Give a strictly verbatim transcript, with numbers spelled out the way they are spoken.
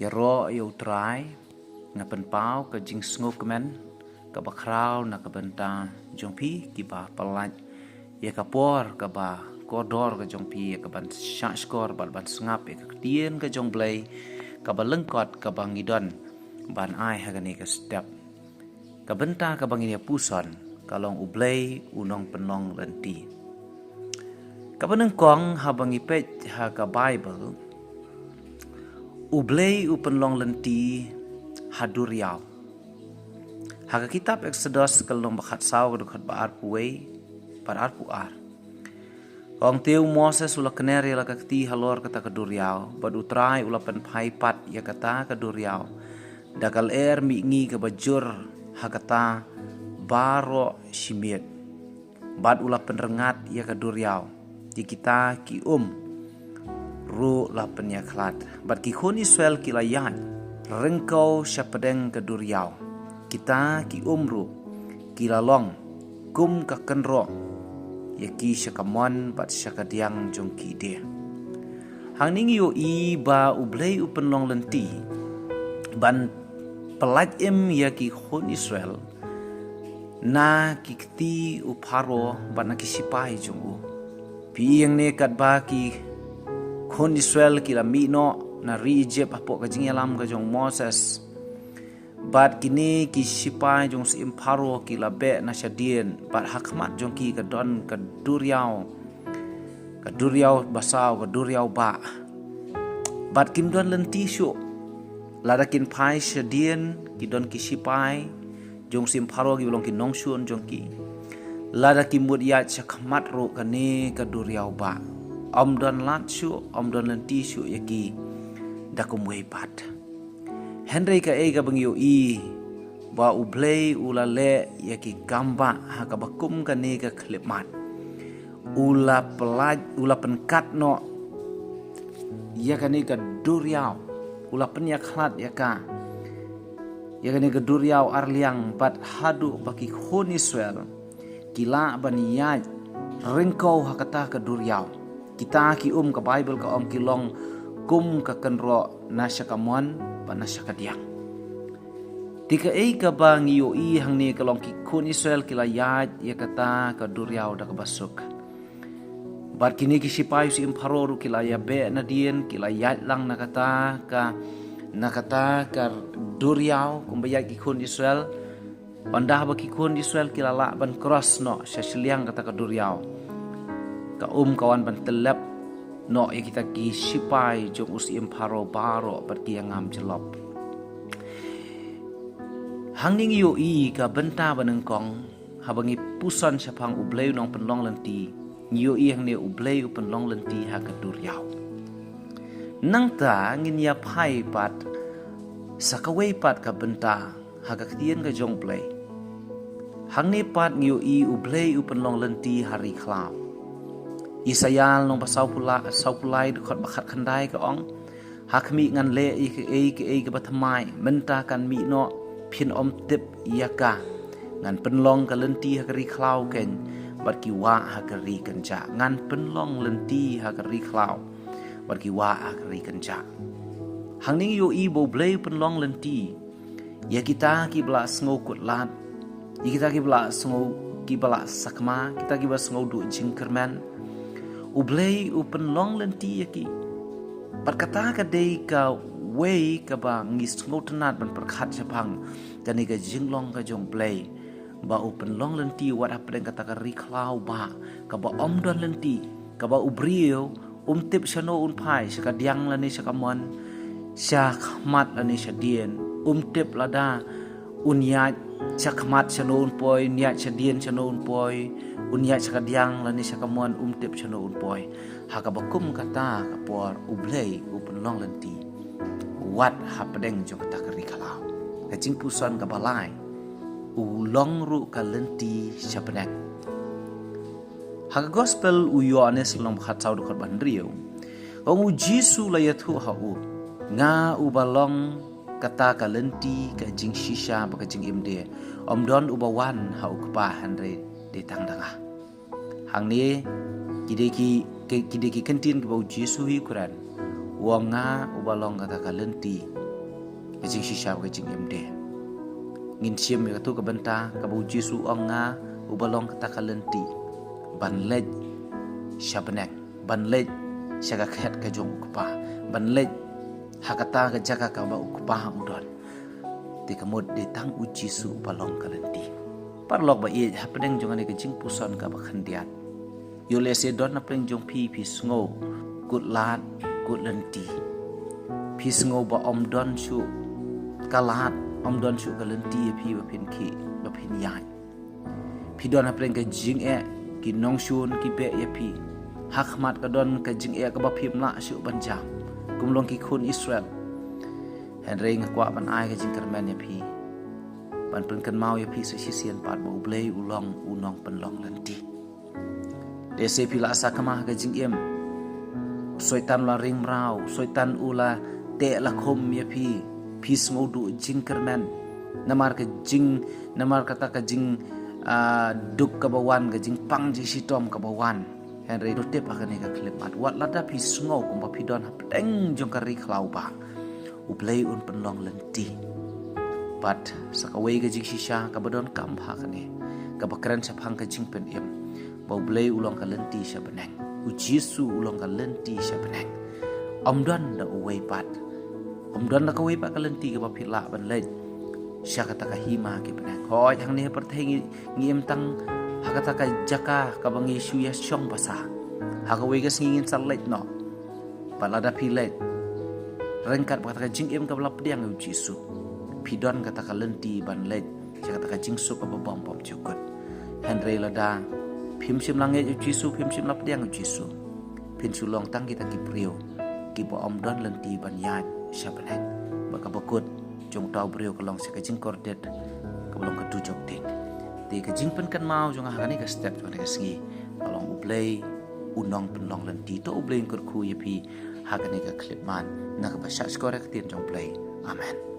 Ïaroh ïa U Trai, nga pynpaw ka jingsngewkmen kaba khraw na ka bynta jong phi kiba pyllait ïa ka por kaba kordor ka jong phi ïa ka ban shahshkor bad ban sngap ïa ka ktien ka jong U Blei kaba lyngkot kaba ngi don ban ai ha kane ka step. Ka bynta kaba ngin ïa puson ka long U Blei u nongpynlong lynti. Kaba nyngkong haba ngi peit ha ka Baibl, U Blei u pynlong lynti ha duriaw. Ha ka kitab Eksodos ka lynnong ba khatsaw ka dkhot ba arphew wei bad arphew ar. Ka ong te U Moses u la kner ïa la ka kti halor kata ka duriaw, bad U Trai u la pynphai pat ïa kata ka duriaw da ka lyer mihngi kaba jur ha kata baroh shi miet. Bad u la pynrngat ïa ka duriaw, ïa kita ki um ruh la pynïakhlad. Bad ki khun Israel ki la ïaid ryngkew sha pdeng ka duriaw. Kita ki um ruh ki la long kum ka kynroh ïa ki sha ka mon bad sha ka diang jong ki de. Hangne ngi ïohi ba U Blei u pynlong lynti ban pyllait im ïa ki khun Israel na ki kti u Pharaoh bad na ki shipai jong u. Phi i hangne katba ki khun Israel ki la mih noh na ri Egypt hapoh ka jingïalam ka jong Moses. Bad kine ki shipai jong u syiem Pharaoh ki la beh na shadien, bad ha khmat jong ki ka don ka duriaw, ka duriaw basaw, ka duriaw bah. Bad kim don lynti shuh. Lada kin phai shadien ki don ki shipai jong u syiem Pharaoh kiba long ki nongshun jong ki. Lada ki mut ïaid sha khmat ruh kane ka duriaw bah, ym don lad shuh, ym don lynti shuh ïa ki da kumwei pat. Hynrei kaei kaba ngi ïohi ba U Blei u la leh ïa ki kam bah ha kaba kum kane ka khyllipmat. U la pyllait, u la pynkat noh ïa kane ka duriaw, u la pynïakhlad ïa ka, ïa kane ka duriaw arliang, bad haduh ba ki khun Israel ki lah ban ïaid ryngkew ha kata ka duriaw. Kita ki um, ka Baibl ka ong, ki long kum ka kynroh na sha ka mon bad na sha ka diang. Te kaei kaba ngi ïohi hangne ka long ki khun Israel ki la ïaid ïa kata ka duriaw da kaba suk. Bad kine ki shipai u syiem Pharaoh ruh ki la ïabeh nadien, ki la ïaid lang na kata ka, na kata ka duriaw kumba ïaid ki khun Israel. Ynda ba ki khun Israel ki la lah ban cross noh sha shiliang kata ka duriaw, ka um ka wan ban tyllep noh ïa kita ki shipai jong u syiem Pharaoh baroh bad ki ïa ngam jyllop. Hangne ngi ïohi ka bynta ba nyngkong, haba ngi puson shaphang U Blei u nongpynlong lynti, ngi ïohi hangne U Blei u pynlong lynti ha ka duriaw. Nangta ngin ïa phai pat sa kawei pat ka bynta ha ka ktien ka jong U Blei. Hangne pat ngi ïohi U Blei u pynlong lynti ha ri khlaw. Isaïah lynnong ba sawphew lai, sawphew lai dkhot ba khatkhyndai ka ong, ha khmih ngan leh ïa kaei kaei kaba thymmai, mynta kan mih noh, phin ym tip ïa ka. Ngan pynlong ka lynti ha ka ri khlaw keiñ, bad ki wah ha ka ri kynjah. Ngan pynlong lynti ha ka ri khlaw, bad ki wah ha ka ri kynjah. Hangne ngi ïohi ba U Blei u pynlong lynti ïa kita kiba la sngew kut lad, ïa kita kiba la sngew, kiba la sakma, kita kiba sngew duh jingkyrmen. U Blei u pynlong lynti ïa ki. Bad kata ka dei kawei kaba ngi sngewtynnad ban pyrkhat shaphang kane ka jinglong ka jong U Blei, ba u pynlong lynti wat hapdeng kata ka ri khlaw bah kaba ym don lynti, kaba u briew um tip shano un phai, sha ka diang lane sha ka mon, sha khmat lane sha dien, um tip lada un ïaid sha khmat shano un poi, un ïaid sha dien shano un poi, un ïaid sha ka diang lane sha ka mon, um tip shano un poi. Ha kaba kum kata ka por U Blei u pynlong lynti wat hapdeng jong kata ka ri khlaw. Ka jingpuson kaba lai, u long ruh ka lynti sha bneng. Ha ka Gospel u Ïoannis lynnong ba khatsaw dkhot ba hynriew, ka ong, U Jisu u la ïathuh ha u, Nga uba long kata ka lynti, ka jingshisha bad ka jingim de. Ym don uba wan ha U Kpa hynrei dei tang da nga. Hangne ki dei ki, ki, ki dei ki kyntien kiba U Jisu u kren. U ong, Nga uba long kata ka lynti, Ka jingshisha ka jingim de. Ngin shim ïa katu ka bynta kaba u Jisu u ong, nga uba long kata ka lynti ban leit sha bneng, ban leit sha ka khet ka jong u Kpa, ban leit ha kata ka jaka kaba u Kpa u don. Te ka mut dei tang u Jisu uba long ka lynti. Paralok ba ïeit, hapdeng jong kane ka jingpuson kaba khyndiat, ïoh lehse don hapdeng jong phi, phi sngew kut lad kut lynti. Phi sngew ba ym don shuh ka lad, ym don shuh ka lynti ïa phi ba phin khih, ba phin ïaid. Phi don hapdeng ka jingeh, ki nongshun ki beh ïa phi. Ha khmat ka don ka jingeh kaba phim lah shuh ban jam, kum long ki khun Israel. Hynrei nga kwah ban ai ka jingkyrmen ïa phi, ban pynkynmaw ïa phi sa shisien pat ba U Blei u long u nongpynlong lynti. Lehse phi la sakma ha ka jingim, u Soitan u la ring mraw, u Soitan u la teh la khum ïa phi. Phi sngew duh jingkyrmen namar ka jing, namar kata ka jing, ah, duk kaba wan, ka jingpang jingshitom kaba wan. Hynrei to tip ha kane ka khyllipmat, wat lada phi sngew kumba phi don hapdeng jong ka ri khlaw ba, U Blei un pynlong lynti. Bad sa kawei ka jingshisha kaba donkam ha kane, kaba kren shaphang ka jingpynim, ba U Blei u long ka lynti sha bneng, u Jisu u long ka lynti sha bneng. Ym don da uwei pat, ym don da kawei pat ka lynti kaba phi lah ban leit sha kata ka hima ki bneng. Hooid, hangne ha pyrthei ngi, ngi im tang ha kata ka jaka kaba ngi shu ïashong basa. Ha kawei ka sngi ngin sa leit noh. Bad lada phi leit ryngkat bad kata ka jingim kaba la pdiang ïa u Jisu, phi don kata ka lynti ban leit sha kata ka jingsuk kaba bym, bym jukut. Hynrei lada phim shym la ngeit ïa u Jisu, phim shym la pdiang ïa u Jisu, phin shu long tang kita ki briew kiba ym don lynti ban ïaid sha bneng. Bad kaba kut jong uta u briew ka long sha ka jingkordit kaba long ka dujok ding. Te ka jingpynkynmaw jong nga ha kane ka step jong kane ka sngi ka long U Blei u nongpynlong lynti. To U Blei un kyrkhu ïa phi ha kane ka khyllipmat. Na kaba shah shkor ïa ka ktien jong U Blei. Amen.